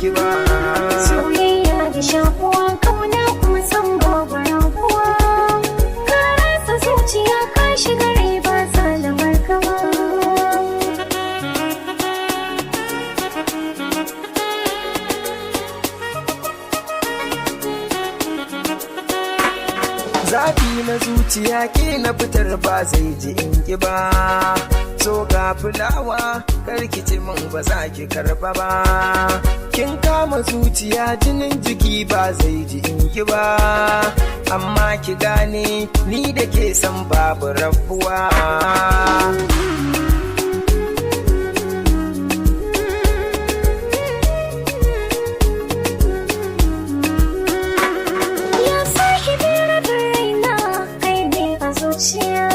ki ba. Soyayya da shakuwa, kauna kuma san babu rabuwa. Ka rasa zuciya ka shiga rai ba zalamar ka ba. Zafi na zuciya ke na fitar ba zai ji in ki ba. So ga fulawa karki ce min ba za ki karba ba. Kin kama zuciya jinin jiki ba zai ji in ki ba. Amma ki gane ni da ke san babu rabuwa. Ya sahibin rabin raina kai ne a zuciya.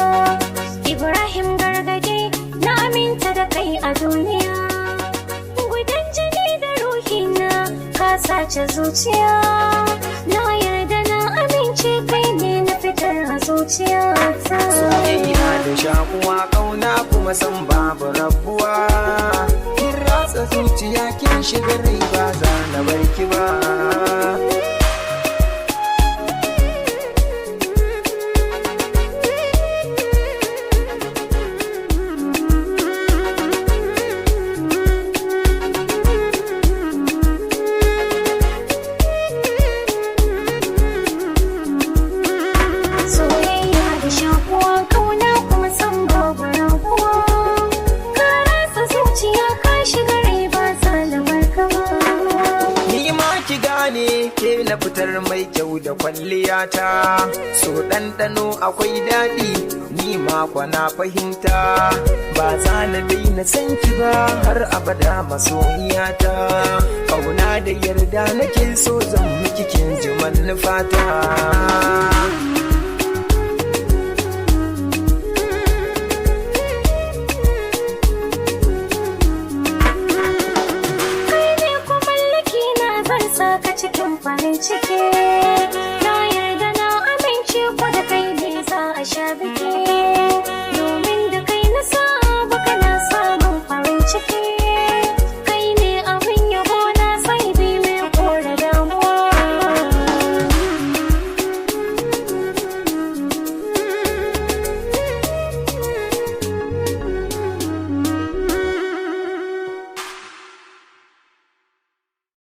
Ibrahim gargade na aminta da kai a duniya. Gudan jini da ruhina ka sace zuciya. Na yarda na amince kai ne na fitar a zuciyata. Soyayya da shakuwa kauna kuma san babu rabuwa. Kin ratsa zuciya kin shiga rai ba za na bar ki ba. Soyayya da shakuwa kauna kuma san babu rabuwa. Ka ratsa zuciya ka shiga rai ba zalamar ka ba. Ni ma ki gane ke na fitar mai kyau da kwalliyata. So ɗanɗano akwai daɗi, ni ma kwana fahimta. Ba za na daina san ki ba har abada masoyiyata. Kauna da yarda nake so zan miki kin ji manufata. Kai ne ku mallaki na zan saka cikin farin ciki.